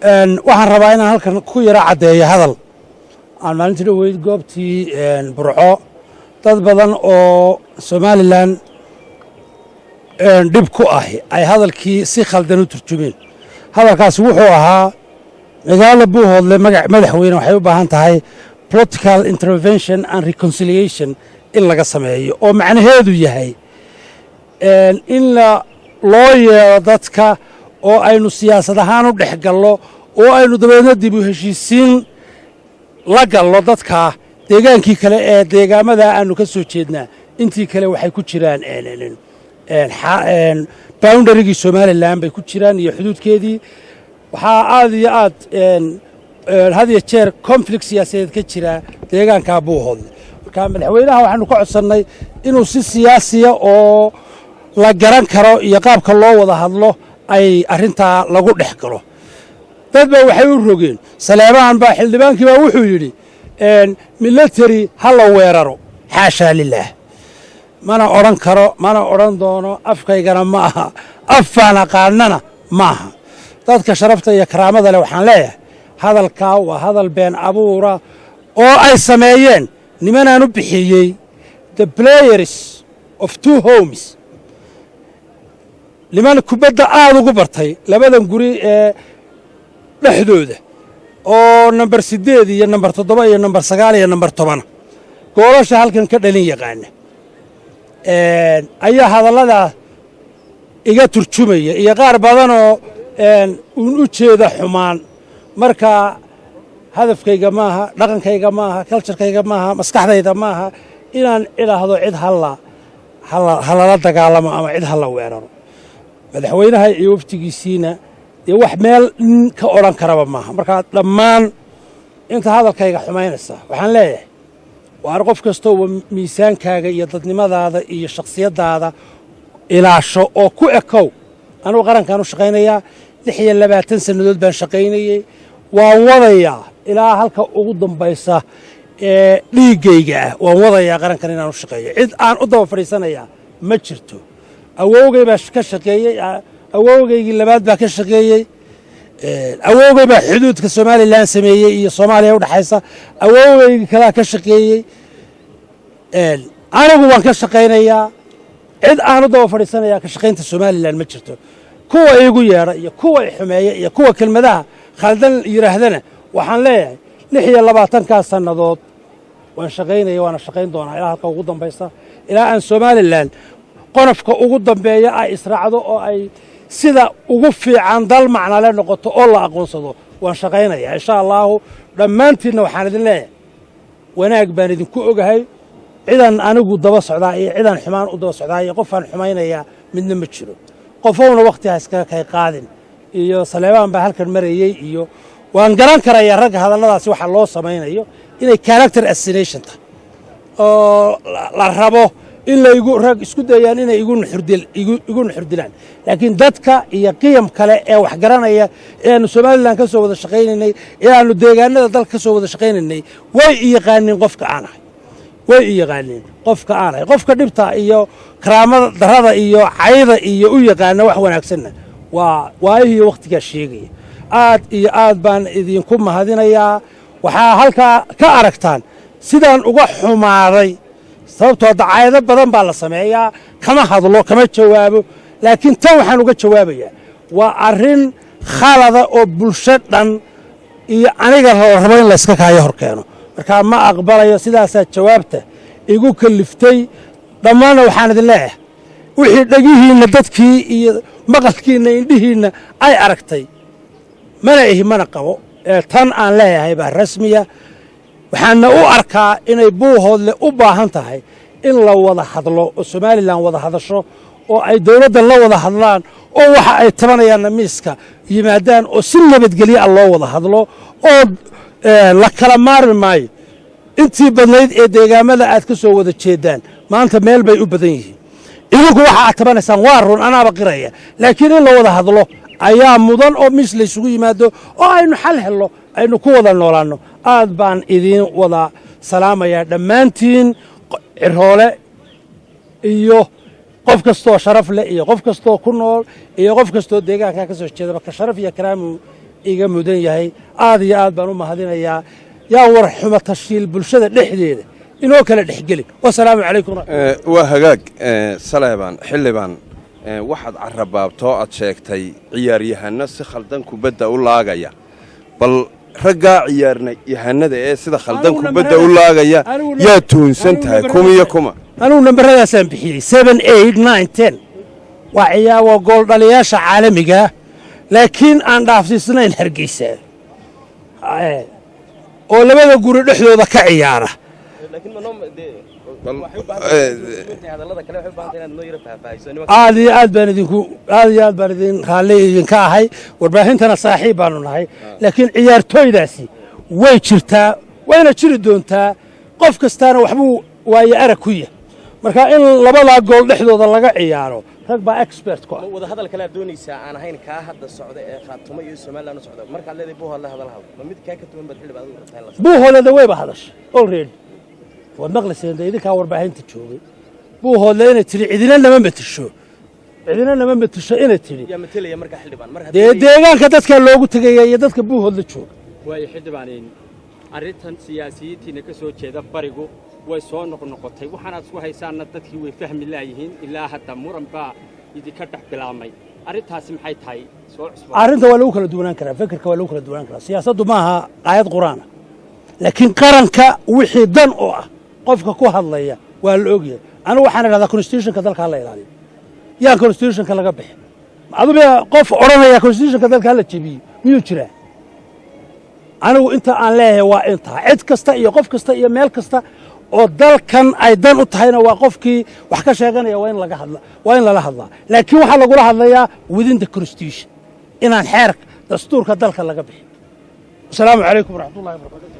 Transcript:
Waxaan rabaa inaan halkan ku yaro caddeeyo hadal aan maalintii dhoweyd goobtii Burco. Dad badan oo Somaliland dhib ku ahi ay hadalkii si khaldan u turjumeen. Hadalkaasi wuxuu ahaa: magaalada Buuhoodle, madaxweyne, waxay u baahan tahay political intervention and reconciliation in laga sameeyo, oo macnaheedu yahay in loo yeero dadka oo aynu siyaasad ahaan u dhex gallo oo aynu dabeedna dib u heshiisiin la gallo dadka deegaankii kale ee deegaamada aanu ka soo jeednaa. Intii kale waxay ku jiraan boundarygii Somaliland bay ku jiraan iyo xuduudkeedii. Waxaa aad iyo aad had iyo jeer conflict siyaasadeed ka jira deegaanka Buuhoodle. Marka madaxweynaha waxaanu ka codsannay inuu si siyaasiya oo la garan karo iyo qaabka loo wada hadlo ay arrintaa lagu dhex galo. Dad baa waxay u rogeen, Saleebaan baa, xildhibaankii baa wuxuu yidhi military ha la weeraro. Xaashaa lilaah, mana odhan karo, mana odhan doono, afkaygana ma aha, afaan aqaanana ma aha. Dadka sharafta iyo karaamada leh waxaan leeyahay, hadalkaa waa hadal been abuura oo ay sameeyeen nimanaan u bixiyey the players of two homes, niman kubadda aada ugu bartay labadan guri ee dhexdooda, oo nambar 8 iyo nambar 7 iyo nambar 9 iyo nambar 10 goolasha halkan ka dhalin yaqaana ayaa hadalladaa iga turjumaya, iyo qaar badanoo uun u jeeda xumaan. Marka hadafkayga maaha, dhaqankayga maaha, culturekayga maaha, maskaxdayda maaha inaan idhaahdo cid ha lala dagaalamo ama cid hala weeraro. Madaxweynaha iyo waftigiisiina dee wax meel nin ka odhan karaba maaha. Markaa dhammaan inta hadalkayga xumaynaysa waxaan leeyahay, waar qof kastooba miisaankaaga iyo dadnimadaada iyo shakhsiyaddaada ilaasho oo ku ekow. Anugu qarankaan u shaqaynayaa, 26 sannadood baan shaqaynayey, waan wadayaa ilaa halka ugu dambaysa ee dhiiggayga ah. Waan wadayaa qarankan inaan u shaqeeyo. Cid aan u daba fadhiisanayaa ma jirto. Awowgay baa ka shaqeeyey, awowgaygii labaad baa ka shaqeeyey, awowgay baa xuduudka Somaliland sameeyey iyo Soomaaliya udhexaysa, awowgaygii kalaa ka shaqeeyey, anigu waan ka shaqaynayaa. Cid aan u daba fadhiisanayaa ka shaqaynta Somaliland ma jirto. Kuwa iigu yeedha iyo kuwa i xumeeya iyo kuwa kelmadaha khaldan yidhaahdana waxaan leeyahay, 26-kaa sannadood waan shaqaynaya, waana shaqayn doonaa ilaa halka ugu dambaysa, ilaa aan Somaliland qonofka ugu dambeeya ay israacdo oo ay sida ugu fiican dal macnale noqoto oo la aqoonsado. Waan shaqaynayaa, insha allaahu. Dhammaantiinna waxaan idin leeyahay, wanaag baan idinku ogahay. Cidaan anigu daba socdaa iyo cidaan xumaan u daba socdaa iyo qofaan xumaynayaa midna ma jiro. Qofowna wakhti ha iskaga kay qaadin iyo Saleebaan baa halkan marayey iyo waan garan karayaa ragga hadalladaasi waxa loo samaynayo inay character assassination tahay oo la rabo in laygu rag isku dayaan inay igu nuxurdilaan. Laakiin dadka iyo qiyam kale ee wax garanaya ee aanu Somaliland ka soo wada shaqaynaynay, ee aanu deegaanada dalka ka soo wada shaqaynaynay, way i yaqaaniin qofka aan ahay, way i yaqaaniin qofka aan ahay. Qofka dhibta iyo karaamada darada iyo cayda iyo u yaqaana wax wanaagsanna waa waayihii wakhtigaa sheegaya. Aad iyo aad baan idinku mahadinayaa. Waxaa halkaa ka aragtaan sidaan uga xumaaday, sababtoo dacaayado badan baa la sameeyaa, kama hadlo, kama jawaabo, laakiin tan waxaan uga jawaabayaa waa arrin khalada oo bulsho dhan iyo aniga la rabo in layska kaayo hor keeno. Markaa ma aqbalayo. Sidaasaa jawaabta igu kaliftay. Dhammaanna waxaan idin leeyahay, wixii dhegihiinna dadkii iyo maqalkiinna indhihiinna ay aragtay mana ihi, mana qabo. Ee tan aan leeyahay baa rasmiya. Waxaana u arkaa inay Buuhoodle u baahan tahay in la wada hadlo oo Somaliland wada hadasho oo ay dowladda la wada hadlaan oo waxa ay tabanayaanna miiska yimaadaan oo si nabadgelyo ah loo wada hadlo oo la kala maarmi maayo. Intii badnayd ee deegaamada aad ka soo wada jeedaan maanta meel bay u badan yihiin. Idinku waxa aad tabanaysaan waa run, anaaba qiraya, laakiin in la wada hadlo ayaa mudan oo miis laysugu yimaado oo aynu xal hello, aynu ku wada noolaanno. Aad baan idiin wada salaamayaa dhammaantiin, ciroole iyo qof kastoo sharaf leh iyo qof kastoo ku nool iyo qof kastoo deegaankaa ka soo jeedaba, ka sharaf iyo karaamu. Iga mudan yahay. Aad iyo aad baan u mahadinayaa. Yaa war xumo tashiil bulshada dhexdeeda inoo kala dhexgeli. Wasalaamu calaykum. Waa hagaag. Saleebaan, xildhibaan, waxaad carabaabtoo aad sheegtay ciyaaryahano si khaldan kubadda u laagaya. Bal raggaa ciyaaryahanada ee sida khaldan kubadda u laagaya yaa tuunsan tahay, kuma iyo kuma? Anugu nambaradaasaan bixiyey, 7, 8, 9, 10. Waa ciyaa, waa gooldhaliyaasha caalamiga, laakiin aan dhaafsiisnayn Hargeysa oo labada guri dhexdooda ka ciyaara. Bal Aad iyo aad baan idinku, aad iyo aad baan idin raalli idinka ahay. Warbaahintana saaxiib baanu nahay, laakiin ciyaartooydaasi way jirtaa, wayna jiri doontaa. Qof kastaana waxbuu waayo arag ku yahay. Marka in labadaa gool dhexdooda laga ciyaaro, rag baa expert ku ah. Wadahadal kale aad doonaysaa aan ahayn kaa hadda socda ee Khaatumo iyo Somaliland u socda? Markaad leedahay Buuhoodle hadal hadal, ma mid kaa ka duwan baad, xildhibaan, adigu rabtaa in la Buuhoodleda wayba hadashay already. Waad maqlayseen de, idinkaa warbaahinta joogay. Buuhoodle inay tidhi cidina nama matisho, cidina nama matisho inay tidhi. Yaa matelaya markaa, xildhibaan, mar Dee deegaanka dadkaa loogu tegaya iyo dadka Buuhoodla jooga. Waayo xildhibaanin, arrintan siyaasiyiintiina ka soo jeeda barigu way soo noqnoqotay. Waxaanaad isku haysaanna dadkii way fahmi laayihiin. Ilaa hadda muran baa idinka dhex bilaabmay. Arrintaasi maxay tahay soo cusbo? Arrinta waa lagu kala duwanaan karaa, fekerka waa lagu kala duwanaan karaa. Siyaasaddu maaha aayad Qur'aana, laakiin qaranka wixii dan u ah qofka ku hadlaya waa la ogyahay. Anigu waxaan idhahdaa constitutionka dalka ha la ilaaliyo, yaan constitutionka laga bixin. Adu miya qof odhanaya constitutionka dalka hala jebiyo miyuu jiraa? Anigu inta aan leeyahay waa intaa. Cid kasta iyo qof kasta iyo meel kasta oo dalkan ay dan u tahayna waa qofkii wax ka sheeganaya, waa in laga hadla, waa in lala hadlaa. Laakiin waxaa lagula hadlayaa within the constitution, inaan xeerka dastuurka dalka laga bixin. Asalaamu calaykum waraxmatullahi wabarakatu.